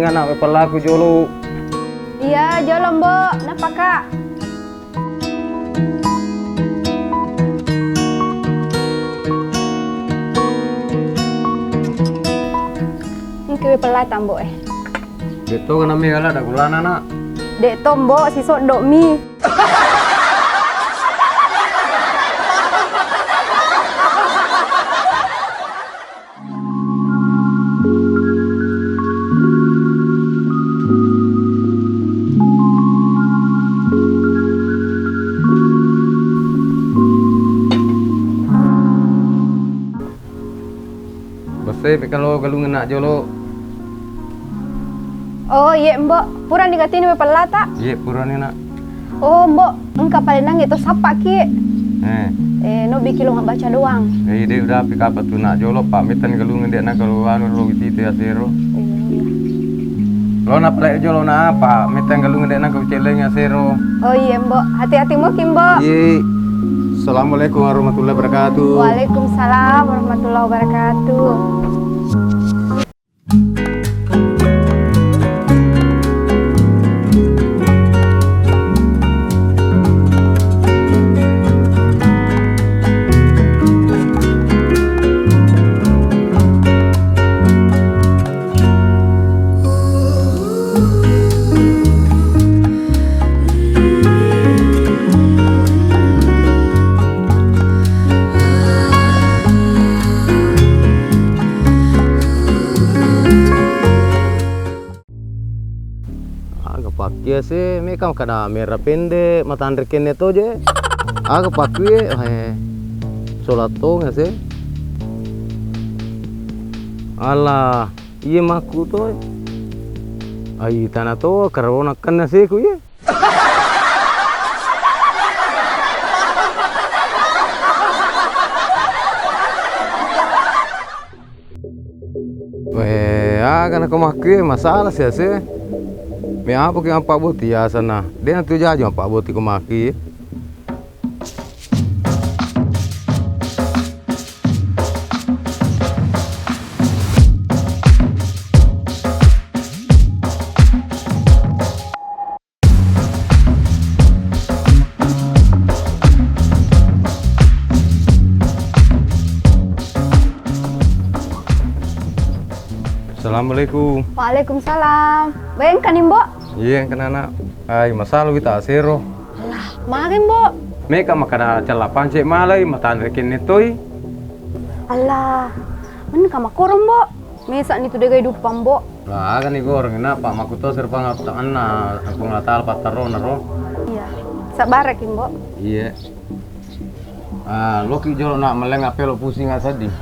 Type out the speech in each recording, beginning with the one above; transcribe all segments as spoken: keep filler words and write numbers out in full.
Ngana' we pellaku jolo. Iya, jolo, Mbok. Napa, Kak? Engka we pellata, Mbok, eh. De'to kana mi gala da kulana, Nak. De'to, Mbok, sisoddo' mi. Besse pe kalo galungenna jolo. Oh, iye, Mbok. Purani gatini we pellata? Iye, purani, Nak. Oh, Mbok, engka palenangnge to sappaki. Eh. Eh, no biki lo mabbaca doang. Eh, de' udah pika apa tu nak jolo, Pak. Mitan galungeng de' nak kalau anu lo witite asero. Iya. Lo na pale jolo na apa? Mitan galungeng de' nak kau celeng asero. Oh, iya, Mbok. Hati-hati mo ki, Mbok. Iye. Assalamualaikum warahmatullahi wabarakatuh. Waalaikumsalam warahmatullahi wabarakatuh. Aga pakkia se, meka makkada mera pende, matanre kenne toje. Aga pakkie, eh, solat tonga se. Alah, iye makku to. Ai tana to, karona kenna se ku iye. Weh, aga na ko makki, masalah sia se. Me apa ki ampa boti ya sana. De na tu jaji ampa boti ko makki. Assalamualaikum. Waalaikumsalam. Bayangkani, Mbok? Iya, engka, Nak. Ai, masalah wita asero. Alah, magi, Mbok? Meka makkada cella pance malai, matanre kenne toi. Alah, menneka makkoro, Mbok? Mesa'ni tu degai duppa, Mbok. Lah, agani goreng, napa makkuto serpang anna Puang Allah Taala pattarona ro. Iya. Sabbaraki, Mbok. Iya. Ah, loki jolo nak meleng ape lo pusing sedih.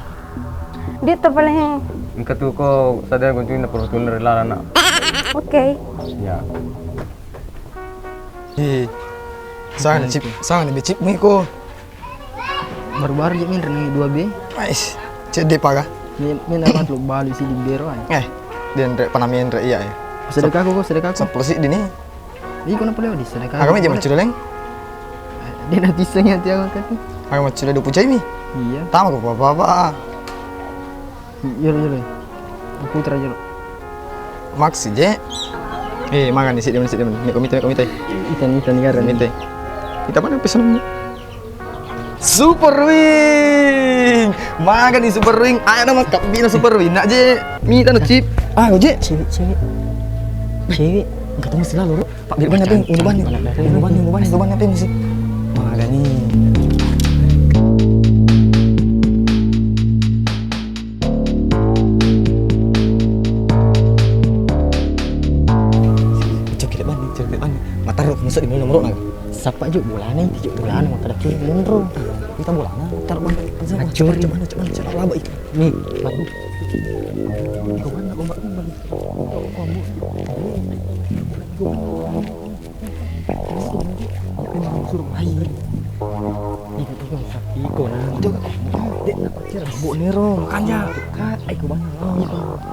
Di to paling. Engka tu ko sadar guncuin perlu tuner lalana. Oke. Ya. Ih, sangat cip, sangat becip miko. Baru-baru je minre nang dua B. Ais, cedde paga. Min, min apa tu balu si di bero ai. Eh, denre pana minre iya ya. Sedekah ko, sedekah ko. Sepuluh sik dini. Iko na pole di sedekah. Agama je macule leng. Dia na tiseng ya tiang angkat tu. Agama macule dua puluh jami. Iya. Tama ko apa-apa. Jolo, jolo. Putra jolo. Maksi je. Eh, magani sik demen, sik demen. Ni komite, komite. Itan, itan negara ni. Komite. Kita mana pesan? Super Wing. Magani Super Wing. Ayo nama kabbina Super Wing. Nak je. Mita no chip. Ah, je. Cewek, cewek. Cewek. Enggak tahu mesti lalu, Pak, biar banyak, Peng. Ini banyak. Ini banyak, ini banyak, ini banyak, Peng, sih. Magani. Coklat banyak, coklat banyak. Mataruk masuk di nomor naga. Sapa juk bolana, juk bolana, maka dak monro. Kita bolana, taruh mana? Hancur. Coba, coba, coba, coba, laba itu. Nih, waduh. Kau mana, kau mana, kau mana? Iko na. Iko nero, makanja. Iko bana.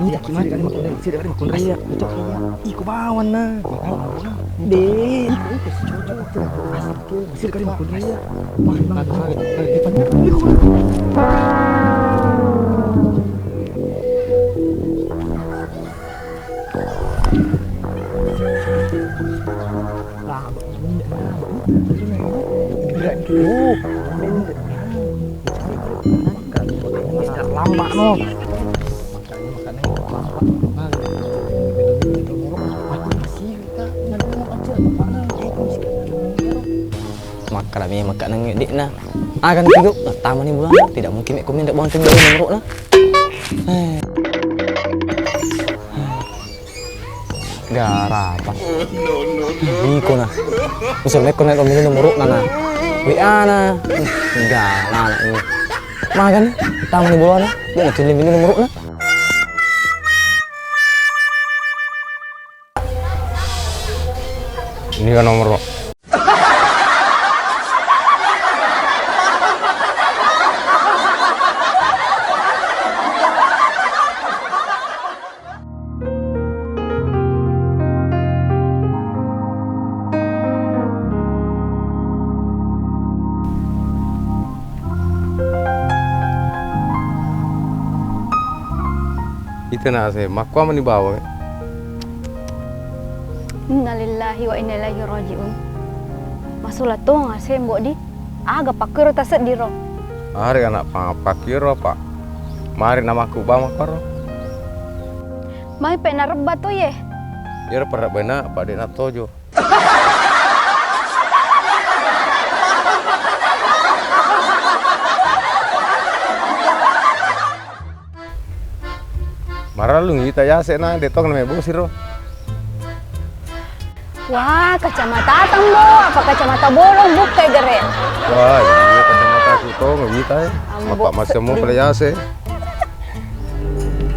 Iko. Iko bawang na. De. Iko, iko, cocok. Asik. Masih kali makan. Iko. Lama no. Makkada memang kak nang dekna. Aga ni tigo, tamani bulan, tidak mungkin mekko mendak buang tinggal nomorna. Eh. Garapa. Iko na. Usul mekko naik nomorna na. W A na. Enggak, mana ini. Makan, tamani bulan, dia nak tulis nomorna. Ini kan nomor. Ita na ase, makkuamani bawang. Innalillahi wa inna ilaihi raji'un. Masula tong ase, Mbok di. Aga pakkiro taseddiro. Are anak pa-, pakkiro, Pak. Mari namakku bawang koro. Mai pe narebba to ye. Iyaro perebbana, Pak, de' natojo. Marallung ita yase na, de' tong na mebosiro. Wah, kacamata tang, Bo. Apa kacamata bolong, bukkai gere. Wah, iya, kacamata ku tong, ita, eh. Ambo. Bapak masih mau sedih. Pala yase.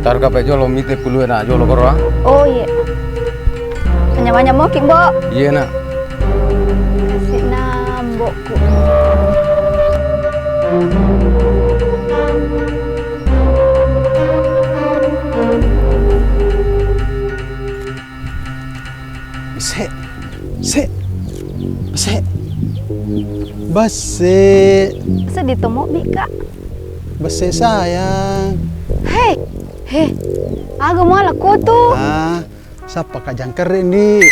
Targa pe jolo mite pulue na jolo koro, ah. Oh, iya. Manyamanya moki, Bo. Iya, nak. Kasih na, Mbokku. Se, se, se. Besse. Sedih to mobbi, Kak. Besse sayang. Hei, hei. Aga muala ko tu? Ah, sappa ka jangkere, Ndi?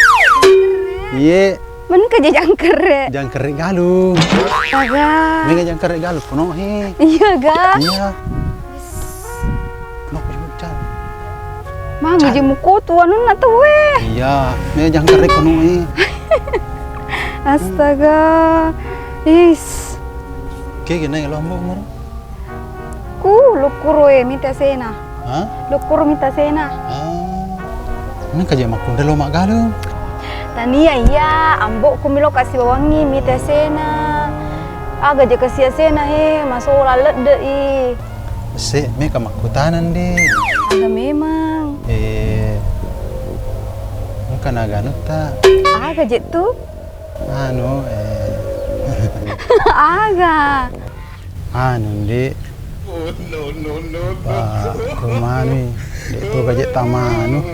Iye. Mengka je jangkere? Jangkere galu. Astaga. Mega jangkere galu kono he. Iya ga? Iya. Kenapa diucap? Magi je muko tu anunna tau e. Iya, me jangkare kono e. Astaga. Is. Ke gena ya lo ambo umur? Ku lukuro e mita sena. Hah? Lukuro mita sena. Ah. Ini kaje makunde lo maggalung. Tania iya, ambokku milo kasi bawangi mita sena. Aga je kasi asena he, masola ledde i. Ese, meka makkutana, Ndi. Aga memang. Eh, engka naga anutta. Aga je tu? Anu, eh. Aga? Anu, Ndi. Pa, ko manui, de' to gaje tamanu.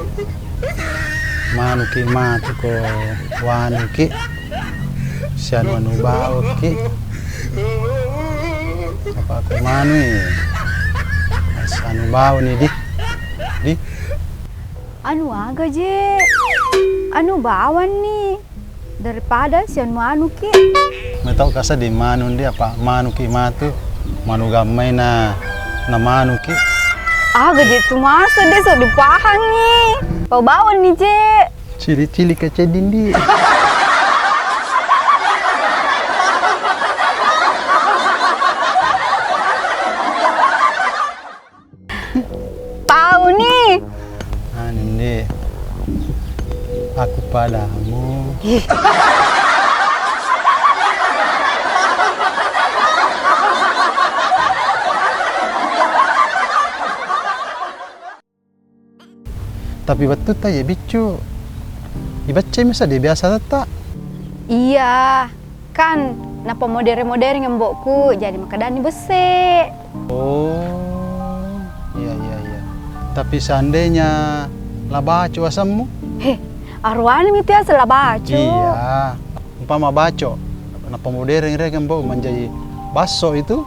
Manuki matu ko wanuki. Sianu-anu baoki. Apa ko manui? Sianu baoni di. Di. Anu aga je? Anu bawanni daripada sianu-anuki. Metau kasa di manu ndi apa manuki matu. Manu gammai na, na manuki. Aga je tu masa de so dipahangi. Pau bawanni je. Cili-cili keceddi ndi. Tau ni. Anu ndi. Aku padamu. Ih. Tapi wettutta iye biccu, ibaccai misa de biasa tetta. Iya, kan napamodere-modereng embokku, jadi makkedani besse. Oh, iya, iya, iya. Tapi seandainya labacu asemmu? He, aruani mi tiasa labacu. Iya. Umpama baco, nappa modereng rekeng, Mbok, manjai basso itu.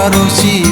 Rosi